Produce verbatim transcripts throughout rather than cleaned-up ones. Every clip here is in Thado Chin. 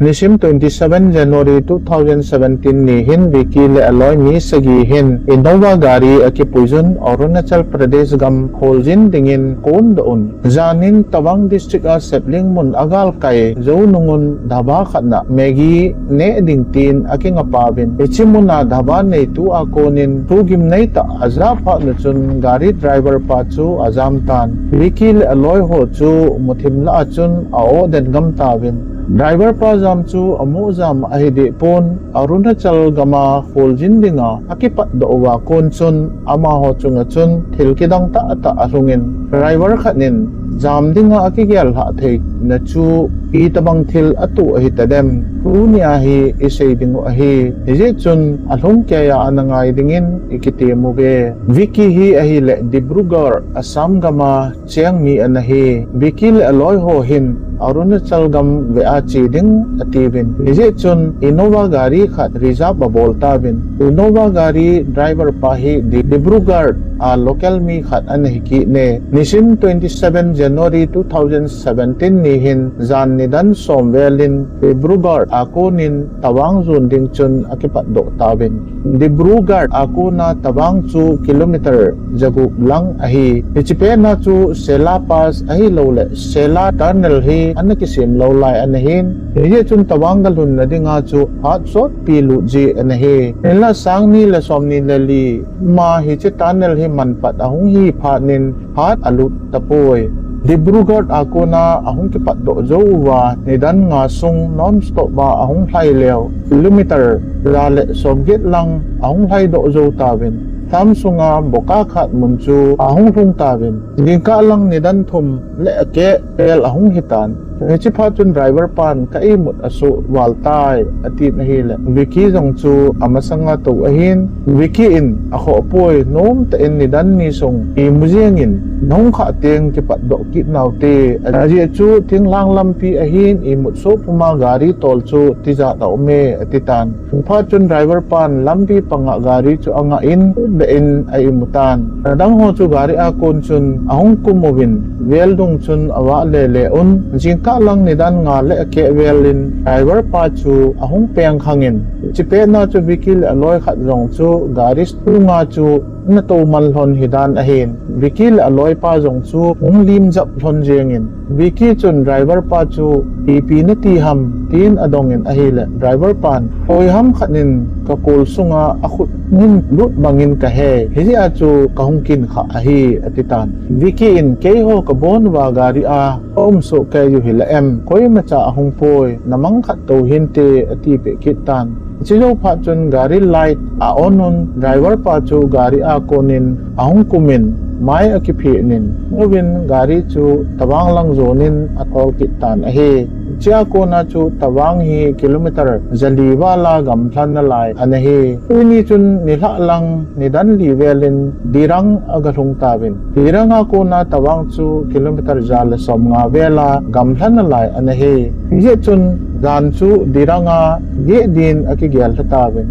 Nisim twenty seven January two thousand seventeen ni hin Vicky le aloi mi sagi hin Innova gari akipuiyun Arunachal Pradesh gam kholjin dingin akondoh un. Janin Tawang district a Sepling mun agalkai jou nungun dhaba khat na Maggi neh ding tin akingapauvin. Hiche mun a dhaba neitu a konin thugim neitah ajah phat un chun gari driver pa chu ajam tan. Vicky le aloi ho chu muthim lah a chun a-oh den ngam tauvin. Driver pa jam chu amu jam ahi deh pon, Arunachal gam a kholjin dinga akipatdoh uva kon chun amaho chunga chun thil kidang tahtah alhungin, driver khat in jam dinga akigel lhah theina chu itobang thil atoh ahi tadem, tunia hi isei ding u ahi. Hijeh chun alhung keiya ana ngai dingin ikitem uve. Vicky hi ahileh Dibrugarh, Assam gam a cheng mi ana hi. Vicky le aloi ho hin Arunachal gam vea che ding atiuvin. Hijeh chun Innova gari khat reserve abol tauvin. Innova gari driver pa hi Di-, Dibrugarh a local mi khat ana hi kit e. Nisim twenty seven January two thousand seventeen ni hin jan nidan som velin Dibrugarh a konin Tawang jon ding chun akipatdoh tauvin. Dibrugarh a kona Tawang chu kilometer jagup lang ahi. Hiche pet na chu Sela Pass ahilouleh Sela Tunnel hi ana kisem lou lai ana hin. Hijeh chun Tawang galhun na dinga chu phat sotpi lut ji ana hi. Hinla sang ni le som ni le li ma hiche tunnel hi manpat ahung hi phat in phat alut tapoi. Dibrugarh a kona ahung kipatdoh jou uva, nidan nga sung non-stop a ahung lhai leu, kilometer ja le som get lang ahung lhaidoh jou tauvin. Tham sunga Bokakhat mun chu ahung lhung tauvin. Jingkah lang nidan thum le akeh vel ahung hitan. Hiche phat chun driver pan ka imut asoh val tai, atin ahileh Vicky jong chu amasanga tou ahin, Vicky in akhoh poi, nomtah in nidan ni sung imu jengin, nahung khah teng kipatdoh kit naute, ajeh chu thinglhang lampi ahin, imut soh puma gari tol chu tijat a um e, ati tan. Chuphat chun driver pan lampi panga gari chu angah in, beh in a imu tan. Adang ho chu gari a kon chun ahung kum uvin, vel dung chun avah lele un. Jingkah lang nidan nga le akeh velin driver pa chu ahung peng khangin, hiche pet na chu Vicky le aloi khat jong chu gari sunga chu ana tou man lhon hidan ahin. Vicky le aloi pa jong chu hung lim jap lhon jengin, Vicky chun driver pa chu ipi nati ham tin adongin ahileh, driver pan, koi ham khat in ka kol sunga akhut hin lut bangin kahe, hijeh a chu kahung kin khah ahi, ati tan. Vicky in, keiho kabon uva gari a ka um soh kei u hileh em, koimacha ahung poi, namang khat tou hinte, ati peh kit tan. Hiche jou phat chun gari light a on un, driver pa chu gari a konin ahung kumin, mai akiphin in, uvin gari chu Tawang lang jonin athol kit tan ahi. Hichea kona chu Tawang hi kilometer jali vala gamlha nalai ana hi. Tuini chun nilhah lang nidan li velin Dirang agalhung tauvin. Dirang a kona Tawang chu kilometer ja le som nga vela gamlha nalai ana hi. Hijeh chun jan chu Dirang a geh din akigel lha tauvin.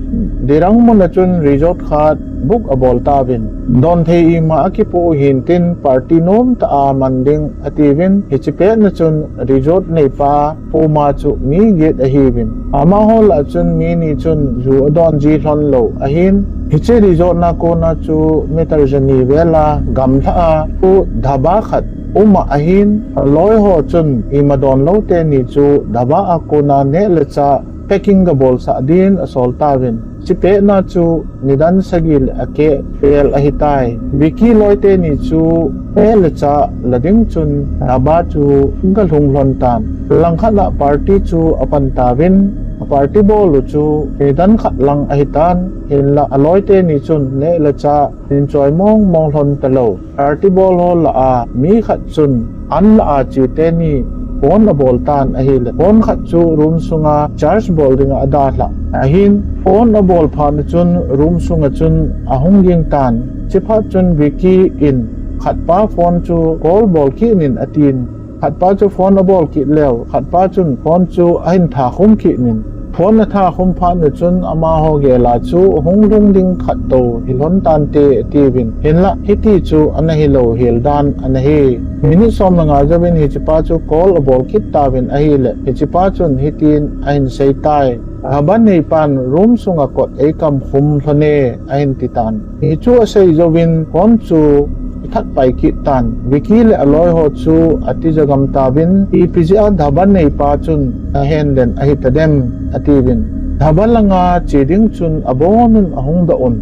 Dirang mun a chun resort khat book abol tauvin. Don thei ima akipoh u hintin party nomtah a man ding atiuvin. Hiche pet na chun resort neipa puma chu mi get ahiuvin. Amaho lah a chun mi ni chun ju adon ji lhon lou ahin. Hiche resort na kona chu meter jani vela gamlha a chu dhaba khat um a ahin. Aloi ho chun ima don lou teni chu dhaba a kona neh le chah packing gabolsah din asol tauvin. Hiche pet na chu nidan sagi le akeh vel ahitai. Vicky loi teni chu neh le chah la ding chun dhaba chu galhung lhon tan. Langkhat a party chu apan tauvin, a party bol u chu nidan khat lang ahitan, hinlah aloi teni chun neh le chah enjoy mong mong lhon talou. Party bol ho lah a mi khat chun an lah a che teni phone abol tan ahileh, phone khat chu room sunga charge bol dinga adalhah ahin, phone abol phat na chun room sunga chun ahung ging tan. Hiche phat chun Vicky in khatpa phone chu call bol kit in atin. Khatpa chu phone abol kit leu, khatpa chun phone chu ahin tha khum kit in, Phone atha khum phat nu chun amaho gel a chu hung lhung ding khat tou hilhon tante atiuvin, hinlah hiti chu ana hilou hel dan ana hi. Minute som le nga jouvin hichepa chu call abol kit tauvin ahileh, hichepa chun hitin ahin seitai, Dhaba neipan room sunga kot eikam khum lhon e, ahin titan. Hichu asei jouvin phone chu ithat pai kit tan. Vicky le aloi ho chu atija gam tauvin, ipi jeh a dhaba neipa chun ahen den ahitadem, atiuvin. Dhaba langa che ding chun abonun ahung doh un.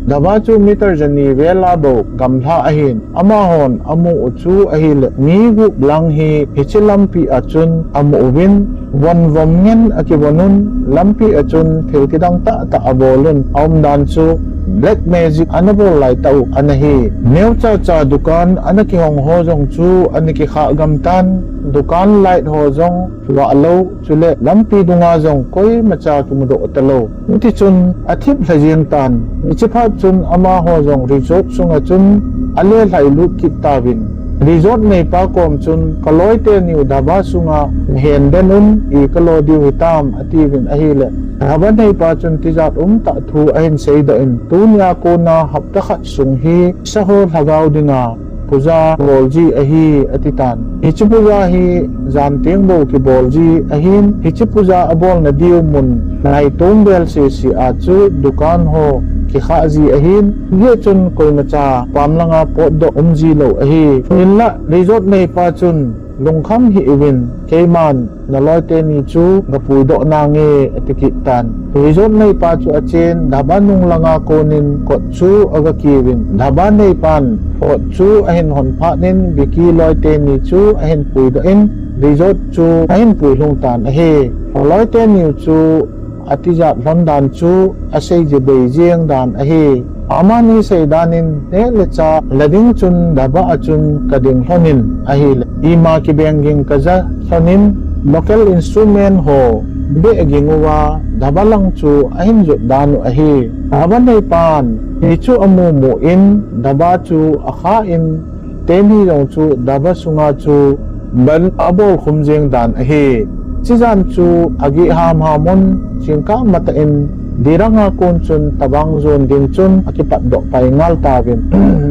Dhaba chu meter jani vela bou gamlha ahin, amahon amu u chu ahileh, mi gup lang hi hiche lampi a chun amu uvin, von vom ngen akivon un, lampi a chun thil kidang tahtah abol un, aumdan chu black magic ana bol laitah u ana hi. Neocha cha dukan ana kihong ho jong chu ana kikhah gam tan, dukan light ho jong vahlou, chule lampi dunga jong koimacha kimudoh talou. Hitichun athip lha jeng tan. Hiche phat chun amaho jong resort sunga chun ale lhailut kit tauvin, resort neipa kom chun, kaloi teniu dhaba sunga hen den un, ikalo diu hitam, atiuvin ahileh, dhaba neipa chun tijat umtah thu ahin seidoh in, tunia kona hapta khat sung hi saho lhagao dinga puja bol ji ahi, atitan. Hiche puja hi jan teng bou kibol ji ahin, hiche puja abolna diu mun Naitung bel sese a chu dukan ho kikhah ji ahin, hijeh chun koimacha pam langa potdoh um jilou ahi. Hinlah resort neipa chun lungkham hih uvin, keiman naloi teni chu gapuidoh nange, ati kit tan. Resort neipa chu achen, dhaba nung langa konin kot chu agakiuvin, dhaba neipan kot chu ahin hon phat in, Vicky loi teni chu ahin puidoh in, resort chu ahin pui lhung tan ahi. Loi teniu chu atijat lhon dan chu asei jebei jeng dan ahi. Amani sei dan in, neh le chah la ding chun dhaba a chun kading lhon in ahileh, ima kibeng ging kaja lhon in, local instrument ho beh ging uva dhaba lang chu ahin jot dan u ahi. Dhaba neipan hichu amu mu in, dhaba chu akha in, teni jong chu dhaba sunga chu ban abol khum jeng dan ahi. Hiche jan chu ageh ham ham un, jingkah matah in Dirang a kon chun tobang jon ding chun akipatdoh pai ngal tauvin,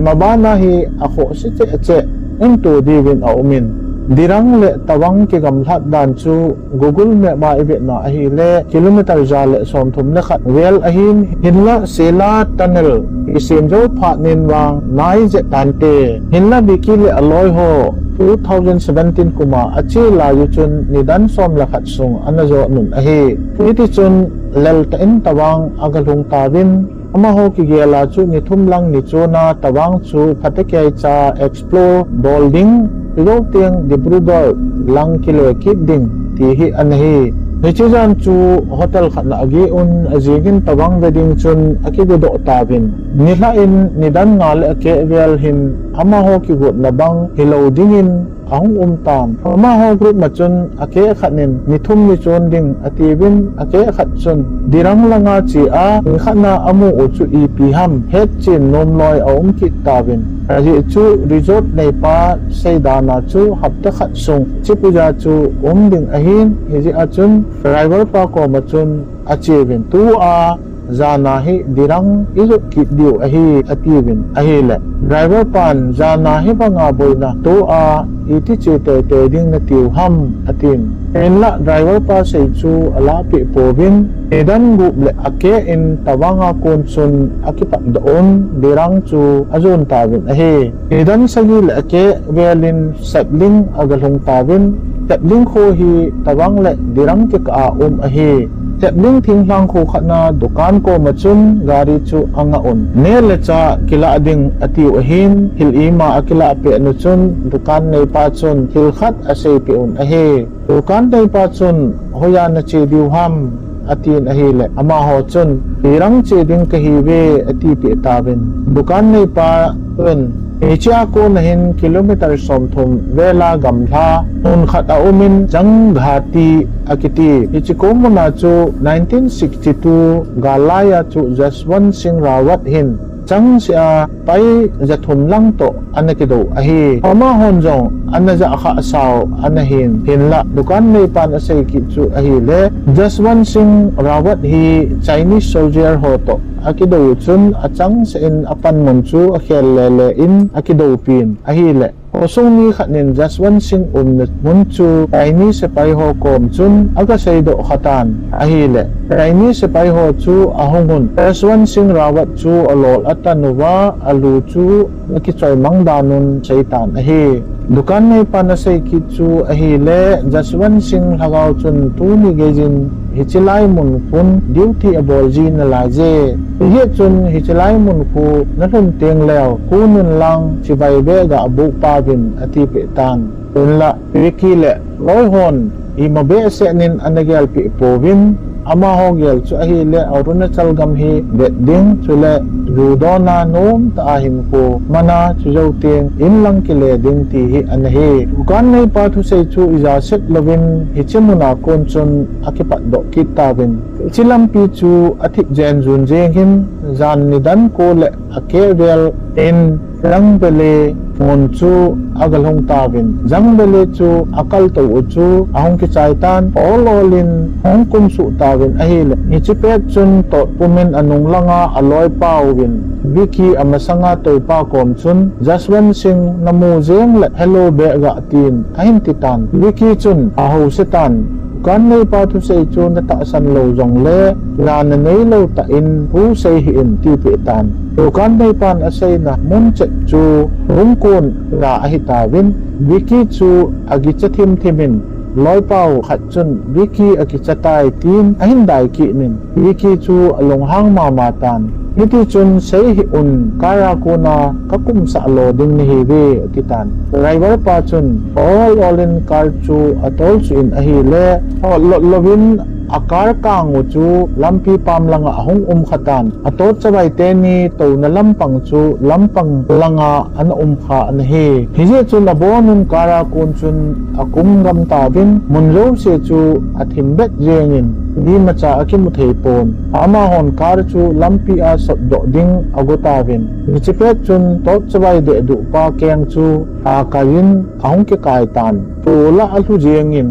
mabana hi akhohse cheh cheh in to diuvin aumin, Dirang le tobang kigamlhat dan chu Google Map a ivetna ahileh kilometer ja le somthum le khat vel ahin, hinlah Sela Tunnel kisem jou phat in vang nai jep tante, hinlah Vicky le aloi ho two thousand seventeen kuma ache lai u chun nidan som le khat sung ana jot un ahi. Hitichun lel tah in tobang agalhung tauvin, amaho kigel a chu nithum lang nichona tobang chu phatecha explore bol ding, tijouteng Dibrugarh lang kile kit ding, ti hi ana hi. Hiche jan chu hotel khat na ageh un, ajing in tobang ve ding chun akigodoh tauvin, nilhah in nidan nga le akeh vel hin amaho kigotna bang hilou dingin ahung um tan. Amaho group ma chun akeh khat in nithum nichon ding atiuvin, akeh khat chun Dirang langa che a nikhat na amu u chu ipi ham hetchen nom loi aum kit tauvin, ajeh chu resort neipa seidan a chu hapta khat sung hiche puja chu um ding ahin, hijeh a chun driver pa koma chun acheuvin, tua jana hi Dirang ijot kit diu ahi, atiuvin ahileh, driver pan jana hibanga boina tua iti che teitei ding natiu ham, atin. Hinlah driver pa sei chu alahpeh pouvin, nidan gup le akeh in tobang a kon chun akipatdoh un, Dirang chu ajon tauvin ahi. Nidan sagi le akeh vel in Sepling agalhung tauvin, Sepling kho hi tobang le Dirang kikah a um ahi. Sepling thinglhang kho khat na dukan koma chun gari chu angah un, neh le chah kilah ding atiu ahin, thil ima akilah peh nu chun dukan neipa chun thil khat aseipeh un ahi. Dukan neipa chun, hoiya nache diu ham, atin ahileh, amaho chun Dirang che ding kahiuve, atipeh tauvin, dukan neipa chun, hichea kona hin kilometer somthum vela gamla mun khat aumin, Jangghati akiti, hiche kom muna chu nineteen sixty-two gal laiya chu Jaswant Singh Rawat hin changseh a pai jathum lang toh ana kidou ahi. Amahon jong ana jah khah sao ana hin, hinlah dukan neipan asei kit chu ahile, Jaswant Singh Rawat hi Chinese soldier ho toh akidou chun achangseh in apanmun chu akhel lele in akidoupin ahile, khosung mi khat in Jaswant Singh umna mun chu Chinese sepai ho kom chun aga seidoh khatan ahile, Chinese sepai ho chu ahung un Jaswant Singh Rawat chu alol atan uva alu chu akichoi mang dan un seitan ahi. Dukan neipan asei kit chu ahile, Jaswant Singh lhagao chun tuni geijin hiche lai mun khun duty abol ji nalai je. Hijeh chun hiche lai mun khu nalhun teng leu, khun un lang chibai beh ga buk pauvin atipeh tan. Hinlah Vicky le loi hon ima behseh in ana gelpeh pouvin, amaho gel chu ahile Arunachal gam hi det ding, chule ju dona nomtah a hinkho mana chujou teng in lang kile ding ti hi ana hi. Dukan neipa thusei chu ija set louvin hiche muna kon chun akipatdoh kit tauvin. Hiche lampi chu athip jen jun jeng hin, jan nidan ko le akeh vel in Jangbele mun chu aga lhung tauvin. Jangbele chu akal tou u chu ahung kichai tan, ol ol in hung kumsuh tauvin ahile, hiche pet chun tot pumin anung langa aloi pauvin Vicky amasanga toupa kom chun, Jaswant Singh namu jeng le hello beh ga tin ahin titan. Vicky chun ahouse tan, dukan neipa thusei chu natahsan lou jongle, la nanei lou tah in thu sei hih in tipeh tan. Dukan neipan aseina mun chet chu hung kon la ahitauvin, Vicky chu agicha thim thim in, loipau khat chun Vicky akicha tai tin ahin dai kit in, Vicky chu alunghang mama tan. Hitichun sei hih un, car a kona kakumsah lo ding nahiuve atitan. Driver pa chun ol ol in car chu atol suh in ahile, hotlot louvin a car kang u chu lampi pam langa ahung um khatan. Atotchavai teni touna lampang chu lampang langa ana um kha ana hi. Hijeh chun abonun car a kon chun akum gam tauvin, mun jouse chu athim bet jengin, imacha akimu thei pon. Amahon car chu lampi a sotdoh ding ago tauvin. Hiche pet chun totchavai dehduh pa keng chu akai in ahung kikai tan. Tol a alhu jengin,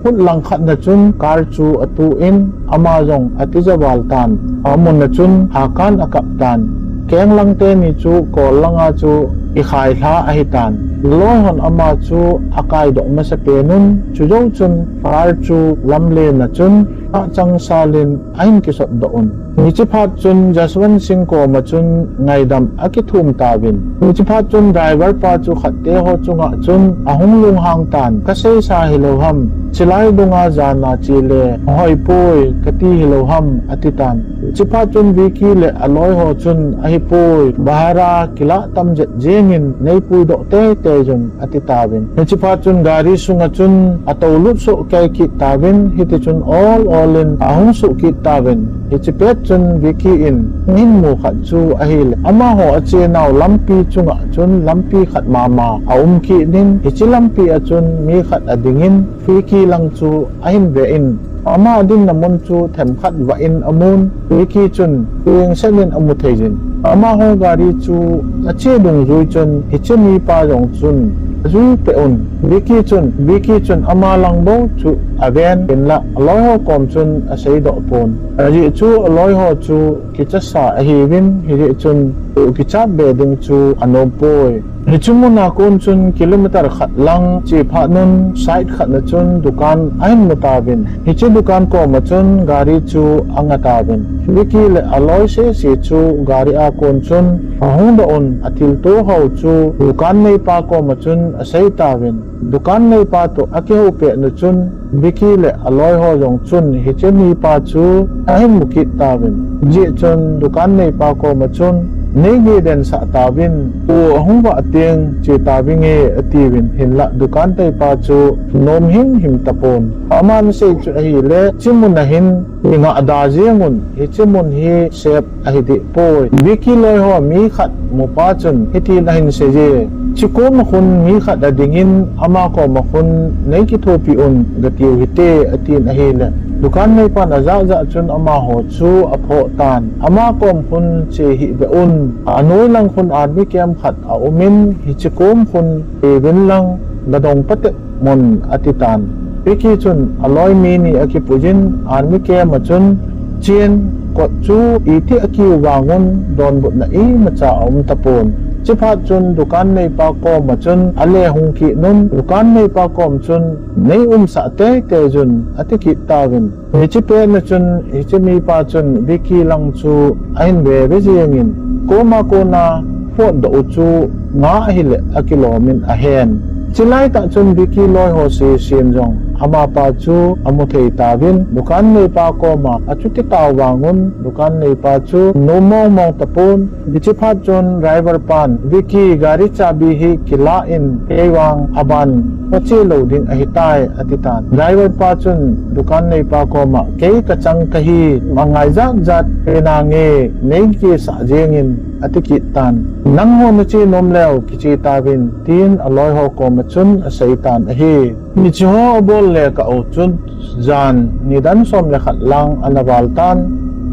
khut langkhat na chun car chu atu in, ama jong atija val tan. Amun a chun hakan akap tan. Keng lang teni chu kol langa chu ikhai lha ahitan. Loi hon ama chu akaidoh masapen un, chujou chun car chu lamlen a chun achang salin ahin kisotdoh un. Hiche phat chun Jaswant Singh koma chun ngaidam akithum tauvin. Hiche phat chun driver pa chu khatte ho chunga chun ahung lunghang tan, kaseisa hilou ham, chilai dunga jana chele hoipoi kati hilou ham atitan. Hiche phat chun Vicky le aloi ho chun ahipoi, bahar a kilah tam jet jengin neipuidoh teitei jun atitauvin. Hiche phat chun gari sunga chun atoulut soh kei kit tauvin, hitichun ol ol in ahung suh kit tauvin. Hiche pet chun Vicky in ahin mu khat chu ahile, amaho achenau lampi chunga chun lampi khat mama aum kit in, hiche lampi a chun mi khat adingin Vicky lang chu ahin ve in, ama adinna mun chu themkhat vah in amun, Vicky chun engsen in amu thei jin. Amaho gari chu ache dungjui chun hiche mipa jong chun ajui peh un. Vicky chun, Vicky chun ama lang bou chu aven, hinlah aloiho kom chun aseidoh pon. Ajeh chu aloiho chu kichasa ahiuvin, hijeh chun kichat be ding chu anom poi. Hiche muna kon chun kilometer khat lang che phat un side khat na chun dukan ahin mu tauvin. Hiche dukan koma chun gari chu anga tauvin. Vicky le aloi sese chu gari a kon chun ahung doh un, athilto ho chu dukan neipa koma chun asei tauvin. Dukan neipa toh akihou pet nu chun Vicky le aloiho jong chun hiche mipa chu ahin mu kit tauvin. Hijeh chun dukan neipa koma chun, neigei den sah tauvin, tu ahung vah teng che tauvinge atiuvin, hinlah dukan neipa chu nom himhim tapon. Aman asei chu ahile, hiche muna hin ingah da jeng un, hiche mun hi safe ahi deh poi. Vicky loiho mi khat mupa chun hitin ahin seiye, hiche koma khun mi khat adingin ama koma khun neikithopi un gatiu hite atin ahile, Dukan neipan ajah jah chun amaho chu aphoh tan. Ama kom khun che hih beh un. Anoi lang khun army camp khat aumin, hiche kom khun che uvin lang, gadong patep un, ati tan. Vicky chun aloi mi ni akipuiyin army camp a chun chen kot chu iti akiu vang un donbutna imacha aum tapon. Chuphat chun dukan neipa kom a chun ale hung kit un, dukan neipa kom chun nei umsah teitei un, ati kit tauvin. Hiche pet na chun, hiche mipa chun Vicky lang chu ahin veve jingin, koma kona potdoh u chu nga ahile akilom in ahen. Chulai tah chun Vicky loi ho sesen jong amapa chu amu thei tauvin, dukan neipa koma achuti tao vang un, dukan neipa chu nom mong mong tapon. Hiche phat chun driver pan, Vicky, gari chabi hi kila in, kei vang aban kache lou ding ahitai, ati tan. Driver pa chun dukan neipa koma, kei kachang kahi, mangai jat jat pe nange, nei kisah jingin, ati kit tan. Nangho nache nom leu kiche tauvin, tin aloi ho koma chun asei tan ahi. Hiche ho abol le kah u chun jan nidan som le khat lang ana val tan,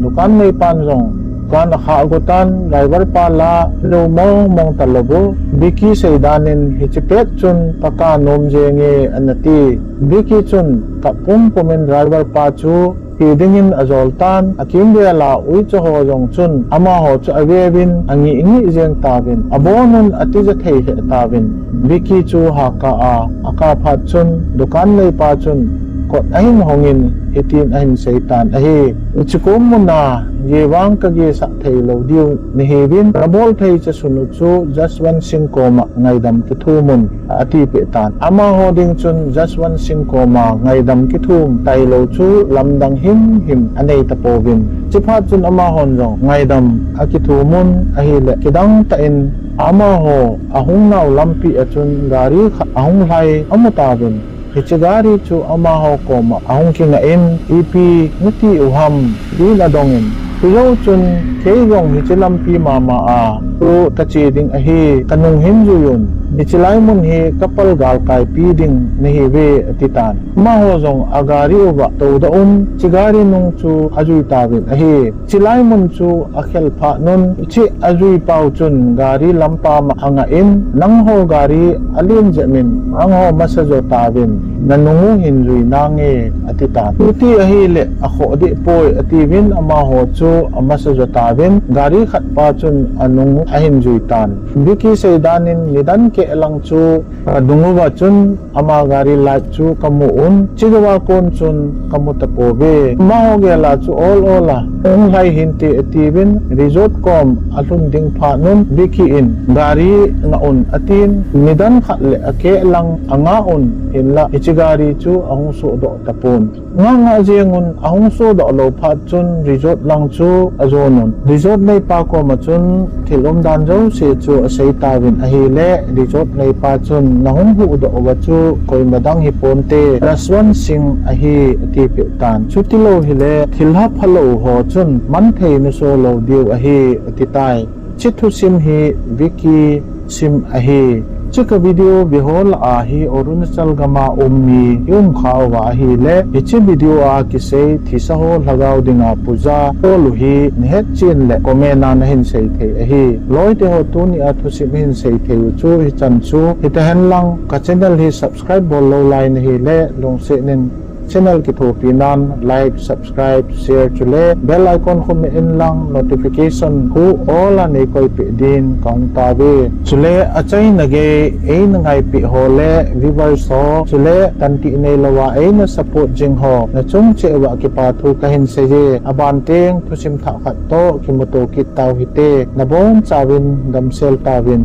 dukan neipan jong dukan akhah go tan, driver pa la lou mong mong talou bou. Vicky seidan in hiche pet chun kaka nom jenge ana ti. Vicky chun kap pum pum in driver pa chu thi dingin ajol tan, akimvel a uicha ho jong chun amaho chu aveuvin angih ngih jeng tauvin, abon un atija thei lheh tauvin. Vicky chu haka a, akap phat chun dukan neipa chun kot ahin hongin hitin ahin sei tan ahi. Hiche kom muna gei vang kagesah thei lou diu nahiuvin, nabol thei chasun u chu Jaswant Singh koma ngaidam kithum un, ati peh tan. Amaho ding chun Jaswant Singh koma ngaidam kithum tailou chu lamdang himhim anei tapouvin. Chuphat chun amahon jong ngaidam akithum un ahile, kidang tah in amaho ahung nau lampi a chun gari khat ahung lhai amu tauvin. Hiche gari chu amaho koma ahung kingah in, ipi nati u ham, tin adongin. Chujou chun, kei jong hiche lampi mama a chu kache ding ahi, kanung hin jui un. Hiche lai mun hi kapal galkaipi ding nahiuve, ati tan. Amaho jong agari uva toudoh un, hiche gari nung chu ajui tauvin ahi. Hiche lai mun chu akhel phat un, hiche ajui pau chun gari lampa ma angah in, nangho gari alen jep in, nangho masa jo tauvin, nanung u hin jui nange, ati tan. Chuti ahile akhoh deh poi, atiuvin amaho chu amasa jo tauvin, gari khat pa chun anung u ahin jui tan. Vicky seidan in nidan keh lang chu kadung uva chun ama gari light chu kamu un, chujouva kon chun kamu tapouve. Amaho gel a chu ol ol a hung lhai hinte atiuvin, resort kom alhun ding phat un Vicky in gari ngah un atin, nidan khat le akeh lang angah un, hinla hiche gari chu ahung sohdoh tapon. Ngah ngah jeng un ahung sohdoh lou phat chun resort lang chu ajon un. Resort neipa koma chun thil umdan jouse chu asei tauvin ahile, resort neipa chun nahung huhdoh uva chu koima dang hiponte, Jaswant Singh ahi, ati peh tan. Chutilou hile thilha phalou ho chun manthei naso lou diu ahi, ati tai. Hiche thusim hi Vicky sim ahi. Hiche ka video veho lah a hi Arunachal gam a um mi i um khauva ahile, hiche video a kisei thisa ho lhagao dinga puja bol u hi nahet chen le comment a nahin sei thei ahi. Loite ho, tunia thusim ihin sei thei u chu hichan chu hitahen lang, ka channel hi subscribe bol lou lai nahile lungset in channel kithopi nan like, subscribe, share chule bell icon khu meh in lang notification khu all a nei koipeh din kahung tauve. Chule achaina gei eina ngaipeh ho le viewers ho chule tantih neilouva eina support jing ho nachung cheh uva kipa thu kahin seiye. Aban teng thusim thah khat toh kimuto kit tau hite, nabonchauvin damsel tauvin.